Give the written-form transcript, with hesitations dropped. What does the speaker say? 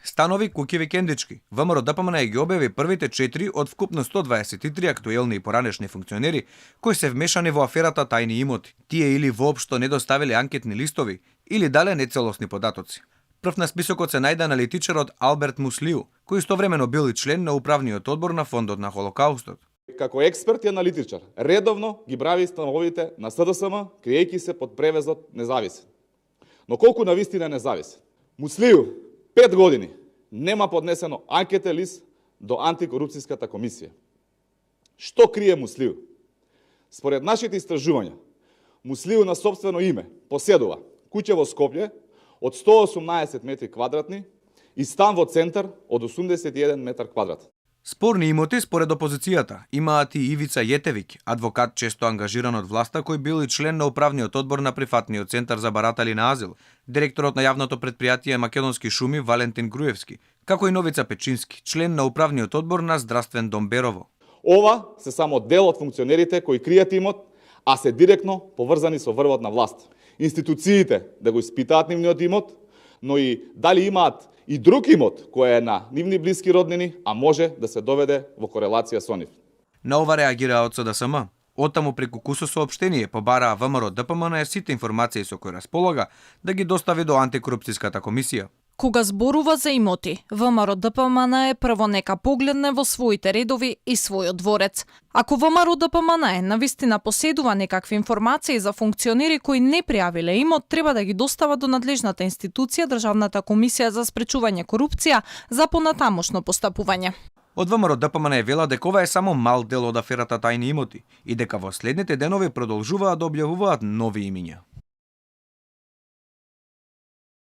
Станови, куќи, викендички. ВМРО ДПМН ги објави првите 4 од вкупно 123 актуелни и поранешни функционери кои се вмешани во аферата тајни имоти. Тие или воопшто не доставиле анкетни листови, или дале нецелосни податоци. Прв на списокот се најде аналитичарот Алберт Муслиу, кој истовремено бил и член на управниот одбор на Фондот на Холокаустот. Како експерт и аналитичар, редовно ги брави становите на СДСМ, криејќи се под превезот независен. Но колку навистина независен? Муслиу 5 години нема поднесено анкетен лист до антикорупцијската комисија. Што крие Муслиу? Според нашите истражувања, Муслиу на сопствено име поседува куќа во Скопје од 118 метри квадратни и стан во центар од 81 метар квадрат. Спорни имоти според опозицијата имаат и Ивица Јетевиќ, адвокат често ангажиран од власта кој бил и член на управниот одбор на прифатниот центар за баратали на азил, директорот на јавното претпријатие Македонски шуми Валентин Груевски, како и Новица Печински, член на управниот одбор на Здравствен дом Берово. Ова се само дел од функционерите кои кријат имот, а се директно поврзани со врвот на власт. Институциите да го испитаат нивниот имот, но и дали имаат и друг имот кој е на нивни блиски роднини, а може да се доведе во корелација со нив. На ова реагираа од СДСМ. Оттаму преку кусо соопштение побараа ВМРО ДПМН сите информации со кои располага да ги достави до антикорупцијската комисија. Кога зборува за имоти, ВМРО ДПМН е прво нека погледне во своите редови и својот дворец. Ако ВМРО ДПМН е навистина поседува некакви информации за функционери кои не пријавиле имот, треба да ги достава до надлежната институција Државната комисија за спречување корупција за понатамошно постапување. Од ВМРО ДПМН вела дека ова е само мал дел од аферата тајни имоти и дека во следните денови продолжуваат да објавуваат нови имиња.